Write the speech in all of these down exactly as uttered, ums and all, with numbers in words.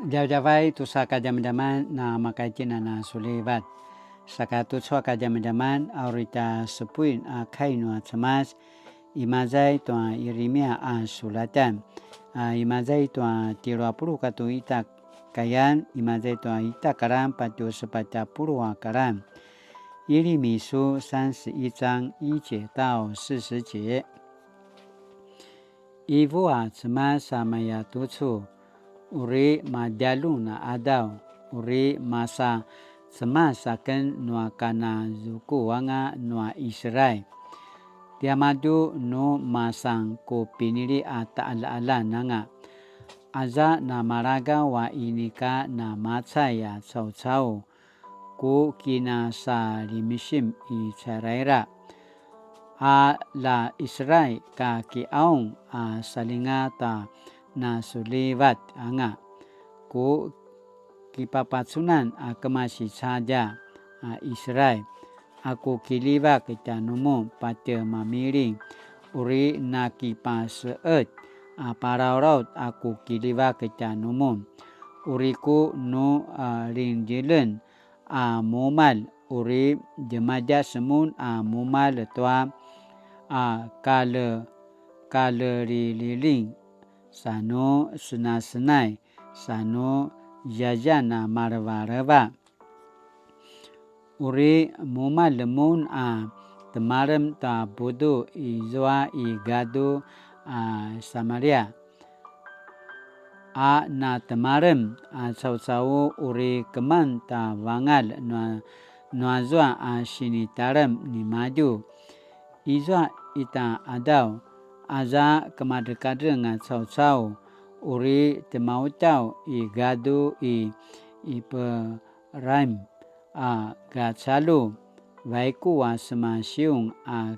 Djavadjavay tusa kadjamadjaman na makaitjinan a sulivat. Saka tucu a kadjamadjaman a uri tja sepuin a kai nua Cemas, imaza i tua Yirimia a sulatan, a imaza i tua tjelu a puluq katua ita kayan, imaza i tua ita karan patje sepatj a puluq a karan. 耶利米書三十一章一节到四十节。 Ivu a Cemas a maya tucu, uri madjaljun a qadaw, uri masa Cemas aken nua kana zukuanga nua Israil. Tiamadju nu masan ku pinili a taqaljaqaljan anga, aza namalagaw a inika namacay a caucau, ku kinasalimsim i caraira a la Israil ka kiqaung a saljinga ta nasulivat anga, ku kipapacunan a kemasi cadja a Israil, a ku kiljivak tjanumun patje mamiling, uri nakipaseqet a parauraut a ku kiljivak tjanumun, uri ku nu a lingdjeljen a mumalj, uri djemadjas mun a mumalj tua a kale-, kalelililing, sa nu senasenai, sa nu zazan a malevaleva. Uri mumalj mun a temalem ta budu izua i gadu a Samaria, a na temalem a caucau uri keman ta vangalj nua, nuazua a sinitalem nimadju. Izua ita qadaw, aza kemadrekadreng a caucau, uri temautaw i gadu i Ipe- raim a gacalju, vaiku a sema Siung a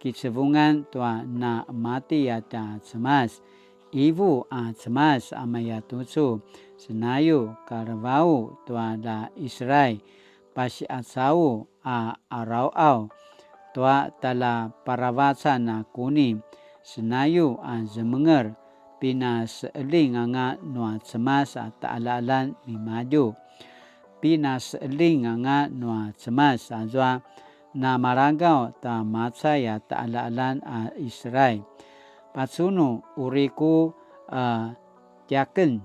kicevungan tua namati a tja Cemas, ivu a Cemas a maya tucu, senayu kalevau tua la Israil, pasiqacau a arauqau tua tjaljaparavacan a kuni, senayu a zemenger, pinaseqeljing anga nua Cemas a taqaljaqaljan nimadju. Pinaseqeljing anga nua Cemas azua namalagaw ta macay a taqaljaqaljan a Israil. Pacunu uri ku, a, tiaken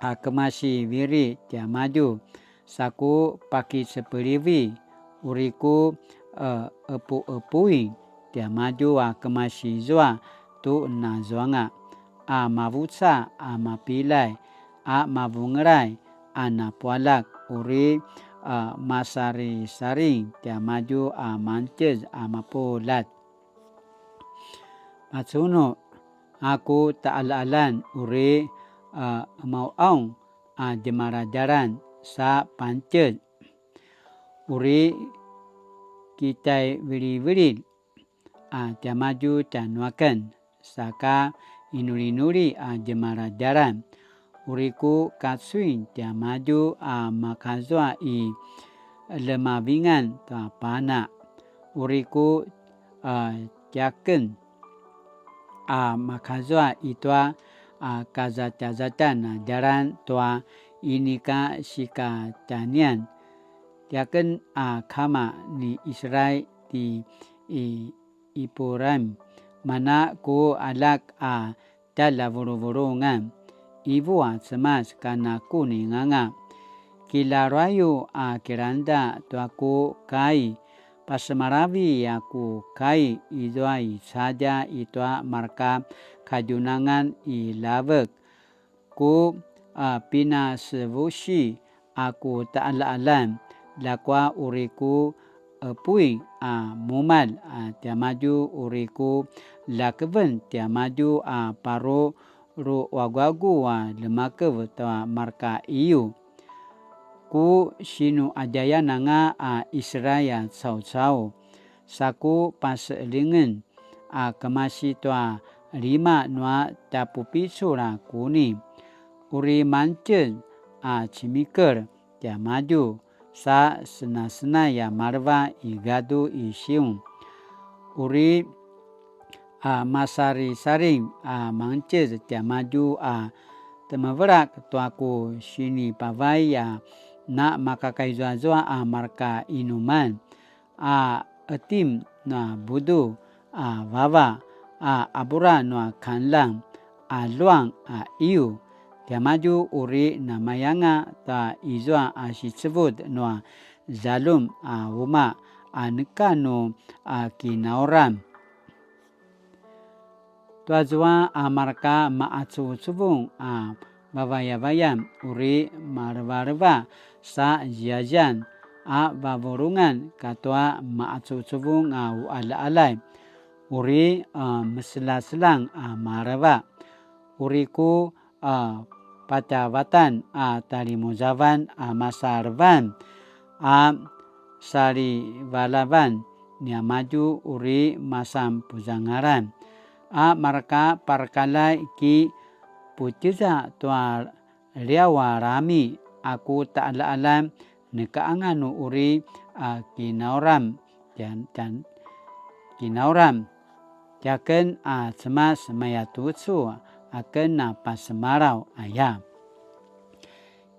a kemasi viri tiamadju, sa ku pakicepelivi, uri ku, e, epuepuin tiamadju a kemasi zua tu nazuanga, a mavuca, a mapilay, a mavungelay, a napualjak, uri, e, masarisaring tiamadju a mangtjez a mapuljat. Pacunu a ku taqaljaqaljan uri, a, emauqaung a djemaladjalan sa pangtjez, uri kitjaivilivililj a tiamadju tjanuaken, saka inulinuli a djemaladjalan, uri ku kacuin tiamadju a makazua i ljemavingan tua pana, uri ku, a, tiaken a makazua i tua, a, kazatjazatjan a djalan tua inika sikatjanian. Tiaken a kama ni Israil ti i Ipuraim, mana ku aljak a tjaljavuluvulungan, ivu a Cemas kana kuninganga. Kilaruayu a kilangda tua ku kai, pasemalavi a ku kai izua i cadja i tua marka kadjunangan i ljavek, ku, a, pinasevusi a ku taqaljaqaljan, ljakua uri ku, e, puing a mumalj, a, tiamadju uri ku ljakeven tiamadju a paru ruaguagu a ljemakev tua marka iyu. Ku sinuqadjayan anga a Israil a caucau, sa ku paseqeljingen a kemasi tua lima nua tjapupicul a kuni, uri mangtjez a cemikel tiamadju, sa senasenai a maleva i gadu i Siung. Uri, a, masarisaring a mangtjez tiamadju a temevelak tua ku sinipavay a namakakaizuazua a marka inuman, a etim na budu a vava, a abura nua kanlang, a luang a iu. Tiamadju uri namayanga ta izua a sicevud nua zaljum a uma a neka nu a kinauram. Tuazua a marka maqacuvucuvung a vavayavayan uri malevaleva sa ziyaziyan a vavulungan katua maqacuvucuvung a uqaljaqaljay, uri, a, meselaselang a maleva, uri ku, a, patjavatan a talimuzavan a masa levan a salivalavan niamadju uri masan puzangalan, a marka parakaljay ki putjeza tua liaw a lami a ku taqaljaqaljan neka anga nu uri a kinauram, tian, tian, kinauram, tiaken a Cemas mayatucu aken a pasemalaw aya.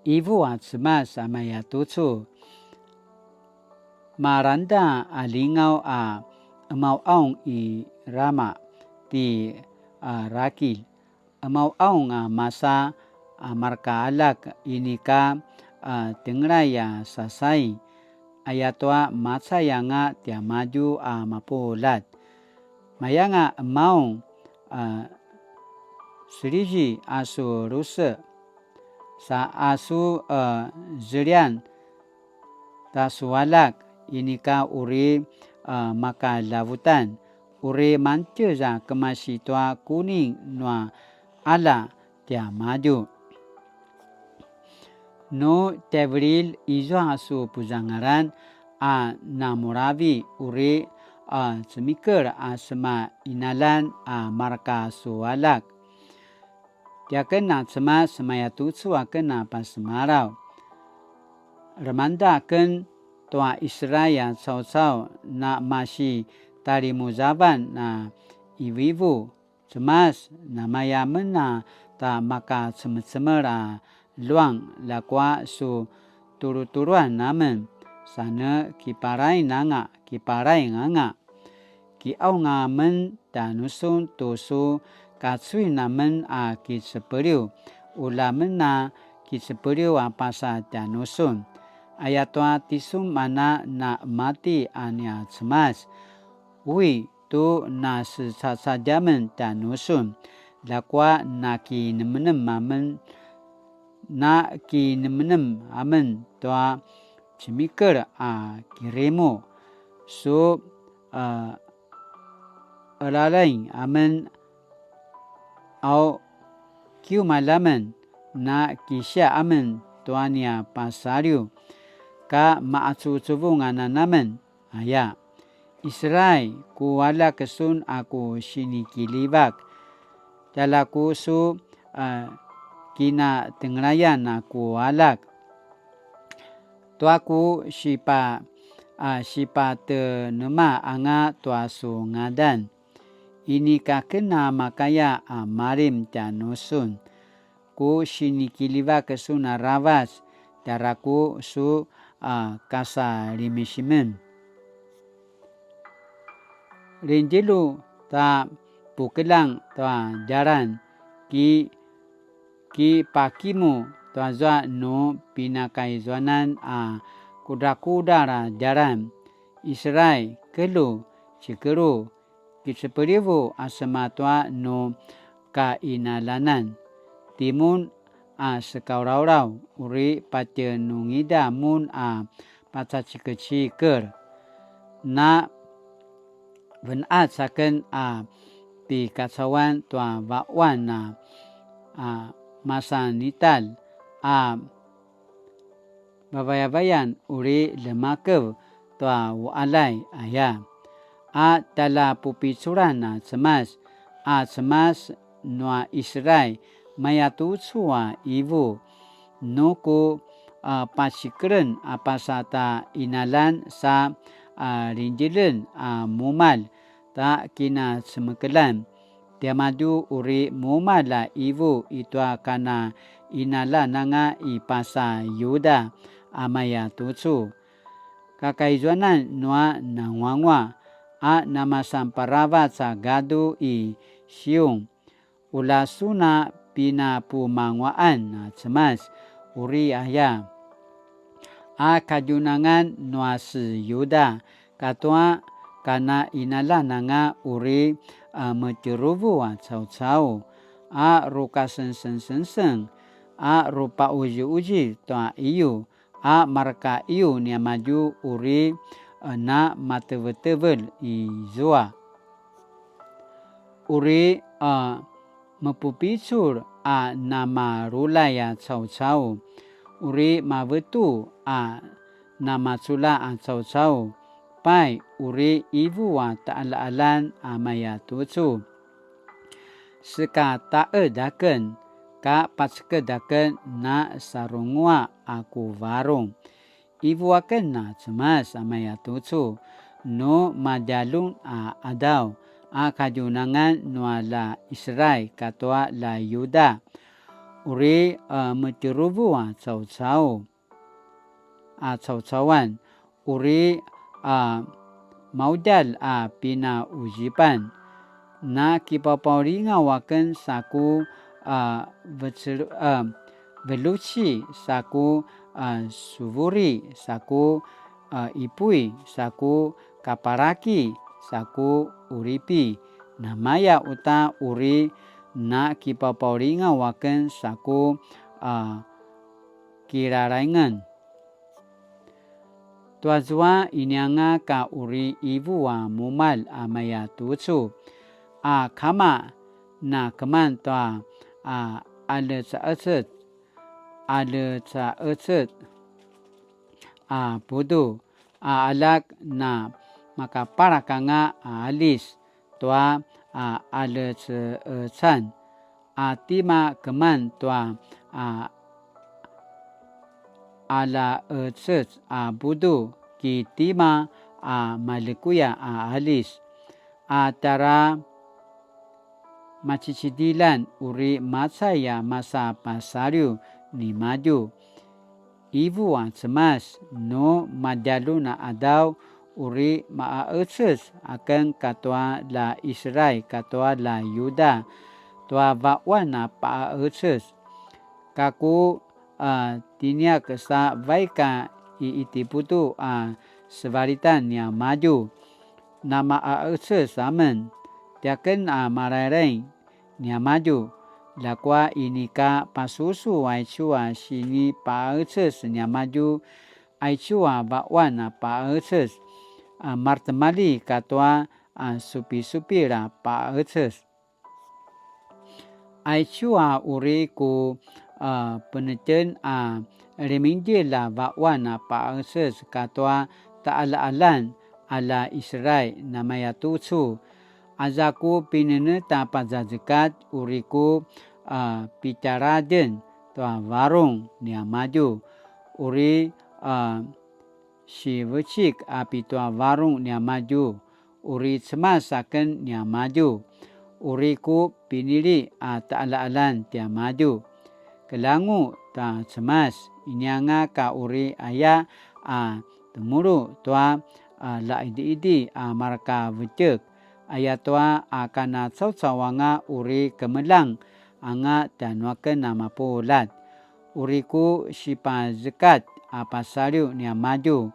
Ivu a Cemas a mayatucu, malangeda a lingaw a qemauqaung i Rama ti, a, Rakil, qemauqaung a masa a marka aljak inika, a, tengelay a sasai, ayatua macay anga tiamadju a mapuljat. Mayanga qemaung, a, selizih a su luse, sa a su, a, zeljian ta su aljak inika uri, a, makaljavutan, uri mangtjez a kemasi tua kuning nua qalja tiamadju. Nu tjaivililj izua su puzangalan a namulavi uri, a, cemikel a sema qinaljan a marka su aljak. Tiaken a Cemas mayatucu aken a pasemalaw. Lemangeda aken tua Israil a caucau na masi talimuzavan a ivuivu. Cemas, namaya amen a ta makacemecemel a luang, ljakua su tulutuluan amen, sa ne kiparaing anga, kiparaing anga. Kiqaung amen tjanusun tu su kacuin amen a kicepeliw, ulja amen a kicepeliw a pasa tjanusun. Ayatua tisun mana na mati a nia Cemas. Ui, tu nasecacadj amen tjanusun, ljakua nakinemenem amen, nakinemenem amen tua cemikel a kirimu, su, a, elalaing amen, au kiumalj amen, na kisia amen tua nia pasaliw, ka maqacuvucuvung anan amen, aya. Israil, ku aljak sun a ku sinikiljivak, tjalja ku su, a, kinatengelayan a ku aljak. Tua ku sipa, a, sipatenema anga tua su ngadan. Inika ken a makaya a malim tjanusun. Ku sinikiljivak sun aravac, tjara ku su, a, kasalimisimen. Lindjelu ta pukeljang tua djalan, ki, kipakimu tuazua nu pinakaizuanan a kudrakudral a djalan. Israil, kelju, cikelu, kicepelivu a sema tua nu kainaljanan. Timun a sekaulaulaw, uri patje nungida mun a pacacikecikel. Na venqac aken a pikacauan tua vaquan a, a masanitalj a vavayavayan uri ljemakev tua uqaljay aya. A tjaljapupiculan a Cemas, a Cemas nua Israil, mayatucu a ivu, nu ku, a, pacikelen a pasa ta inaljan sa, a, lindjelen a mumalj ta kinacemekeljan. tiamadju uri mumalj a ivu i tua kana inalan anga i pasa Yuda a maya tucu. Kakaizuanan nua nanguanguaq a namasan paravac a gadu i Siung, ula sun a pinapumanguaqan a Cemas, uri aya. A kadjunangan nua se Yuda, katua kana inalan anga uri, a, metjuruvu a caucau, a rukasengsengseng, a rupauziuzi tua iyu, a marka iyu niamadju uri, a, na matevetevel izua. Uri, a, mepupicul a namarulay a caucau, uri mavetu a namaculja a caucau, pai uri ivu a taqaljaqaljan a maya tucu. Seka taqed aken, ka paceked aken na sarunguaq a ku varung. Ivu aken a Cemas a maya tucu, nu madjaljun a qadaw, a kadjunangan nua la Israil katua la Yuda, uri, a, metjuruvu a caucau, a caucauan, uri, a, maudjalj a pinauzipan. Na kipapaulingaw aken saku, a, vecel-, a, veluci, saku, a, suvuri, saku, a, ipui, saku kapalaki, saku uripi. Namaya uta uri na kipapaulingaw aken saku, a, kilalaingen. Tuazua inianga ka uri ivu a mumalj a maya tucu, a kama na keman tua, a, alecacecet, alecacecet a pudu, a aljak na makapalak anga a alis tua, a, alececan, a tima keman tua, a, alaecec a pudu, ki tima a malekuya a alis, a tara macicidiljan uri macay a masa pasaliw nimadju. Ivu a Cemas, nu madjaljun a qadaw uri maqaecec aken katua la Israil katua la Yuda, tua vaquan a paqaecec. Kaku, a, tiniak sa vaik a i Itiputu a sevalitan niamadju, namaqaecec amen, tiaken a Malailai niamadju, ljakua inika pasusu aicu a sinipaqaecec niamadju, aicu a vaquan a paqaecec, a maretimalji katua a supisupil a paqaecec. Aicu a uri ku, a, penetjen a ljemingedjelj a vaquan a paqaecec katua taqaljaqaljan a la Israil namayatucu. Aza ku pinenetj a pazazekatj uri ku, a, pitjaladjen tua varung niamadju. Uri, a, sivecik a pitua varung niamadju. Uri Cemas aken niamadju. Uri ku pinili a taqaljaqaljan tiamadju. Keljangu ta Cemas, inianga ka uri aya a temulu tua, a, laqidiqidi a marka vetjek, ayatua a kana caucau anga uri kemeljang anga tjanuaken a mapuljat. Uri ku sipazekatj a pasaliw niamadju.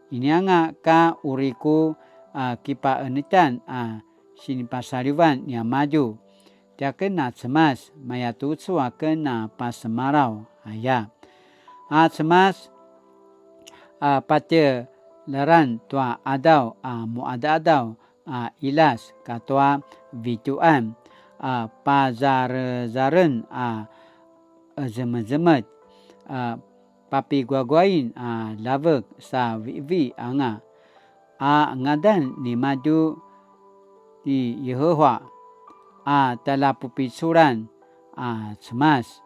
Inianga ka uri ku, a, kipaenetjan a sinipasaliwan niamadju. Tiaken a Cemas, mayatucu aken a pasemalaw, aya. A Cemas, a, patjelaran tua qadaw a muqadaqadaw a qiljas katua vitjuqan, a pazarezaren a qezemezemetj, a papiguaguain a ljavek sa viqviq anga. A ngadan nimadju ti Yehuva, a tjaljapupiculan a Cemas.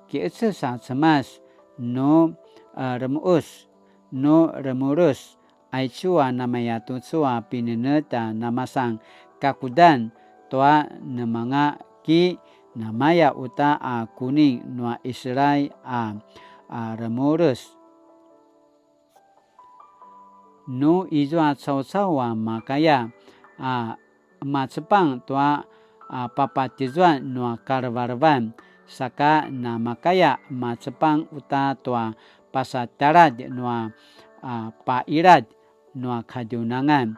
Kiqeces a Cemas nu, a, remuqes, nu remuqes, aicu a namayatucu a pinenetj a namasan kakudan tua nemanga ki namaya uta a kuning nua Israil a, a remules. Nu izua caucau a makaya a macepang tua a papatizuan nua kalevelevan, saka namakaya macepang uta tua pasataladj nua a pailadj nua kadjunangan.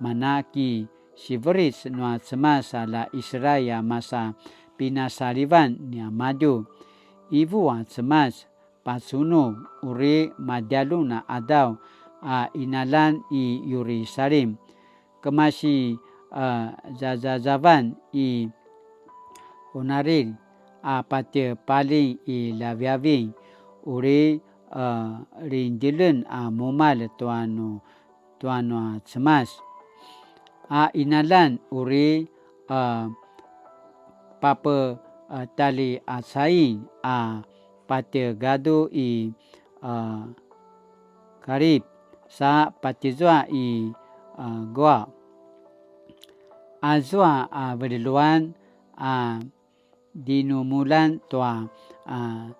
Mana ki siveric nua Cemas a la Israil a masa pinasalivan niamadju. Ivu a Cemas, pacunu, uri madjalun a qadaw a qinaljan i Yirusalim. Kemasi, a, zazazavan i Unarid a patje paling i ljaviaving, uri, a, lindjiljen a mumalj tua nu, tua nua Cemas. A qinaljan uri, a, pape, a, tali a caing a patje gadu i, a, Kalip sa patjizua i, a, Gua. Azua a veliluan a dinumulan tua, a,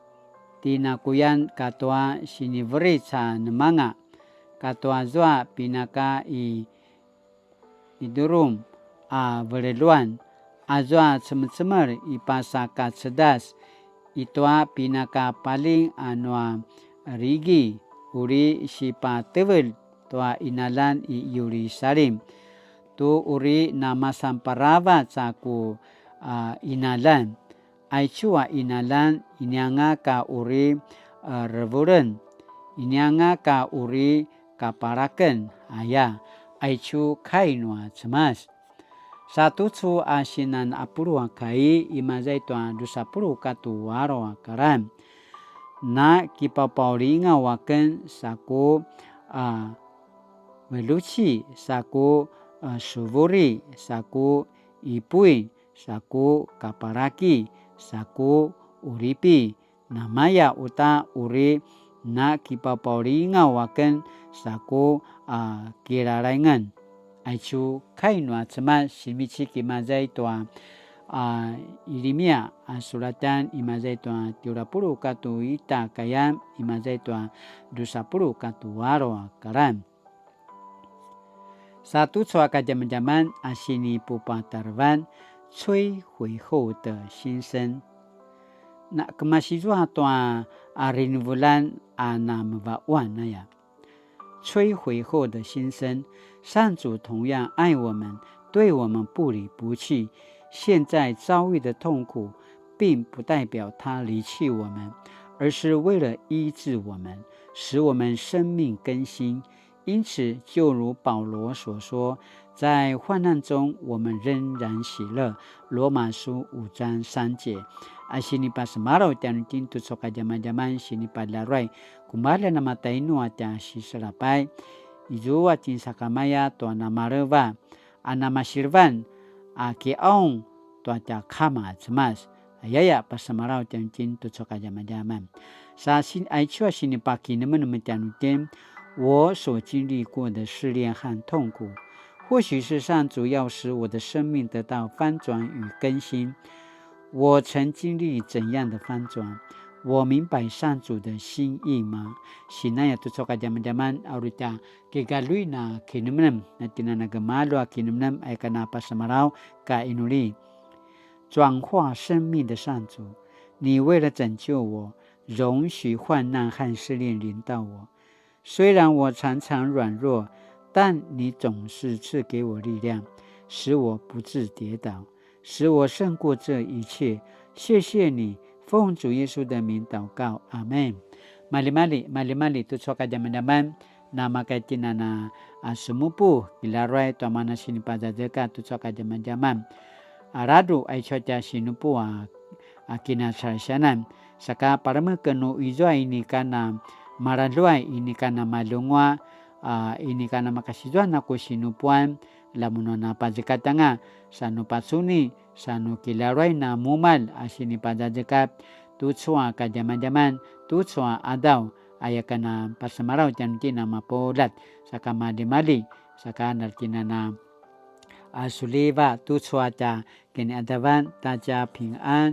tinakuyan katua siniveric a nemanga, katua zua pinaka i Idurum a veleluan, azua cemecemel i pasakacedas i tua pinakapaling a nua rigi, uri sipatevelj tua qinaljan i Yirusalim, tu uri namasan paravac a ku, a, qinaljan. Aicu a qinaljan, inianga ka uri, a, revulen, inianga ka uri kapalaken, aya, aicu kai nua Cemas. Sa tucu a sinan apulu a kai, imaza i tua dusa puluq katu alu a kalan. Na kipapaulingaw aken sa ku, a, veluci, sa ku, a, suvuri, sa ku ipuy, sa ku kapalaki, sa ku uripi, namaya uta uri na kipapaulingaw aken sa ku, a, kilalaingen. Aicu kai nua Cemas, sinivecik imaza i tua, a, Yirimia a sulatan, imaza i tua tjelu a puluq katu ita kayan, imaza i tua dusa puluq katu alu a kalan. Sa tucu a kadjamadjaman a sinipupatarevan, 摧毀後的新生. Na kemasizua tua a rinivulan a na mevaquan aya. 摧毁後的新生，上主同樣愛我們，對我們不離不棄。現在遭遇的痛苦，並不代表他離棄我們，而是為了醫治我們，使我們生命更新， 因此，就如保羅所說，在患难中我们仍然喜乐。罗马书五章三节。A sinipasemalaw tjanuitjen tucu a kadjamadjaman sinipalaruay, kumalji a namatainu a tja siselapay. Izua tjen sakamaya tua namaleva, a namasilevan, a kiqaung tua tja kama a Cemas. Ayaya, pasemalaw tjanuitjen tucu a kadjamadjaman. Sa sin, aicu a sinipakinemenem tjanuitjen, 我所經歷過的試煉和痛苦，或許是上主要使我的生命得到翻轉與更新。我曾經歷怎樣的翻轉？我明白上主的心意嗎？Sinaya tucu a kadjamadjaman, a uri tja kigaljuin a kinemenem, na tjen a na gemalju a kinemenem, aya ken a pasemalaw ka inuli. 轉化生命的上主，你為了拯救我，容許患難和試煉臨到我。雖然我常常軟弱，但你總是賜給我力量，使我不致跌倒，使我勝過這一切。謝謝你，奉主耶穌的名禱告，阿們。Maljimalji, maljimalji tucu a kadjamadjaman, namakaya itjen a na, a, semupu, kilaruay tua mana sinipazazekatj tucu a kadjamadjaman. A, ladruq aicu a tja sinupu a, a, kinacalisianan. Saka palemeken nu izua inika na maladruay, inika na malunguaq, a, inika na makasizuan a ku sinupuan, lamun nu na pazekatjanga, sa nu pacuni, sa nu kilaruay na mumalj a sinipazazekatj tucu a kadjamadjaman, tucu a qadaw, aya ken a pasemalaw tjanuitjen a mapuljat, saka maljimalji, saka na itjen a na a suliva tucu a tja kiniqadavan ta tja pingan.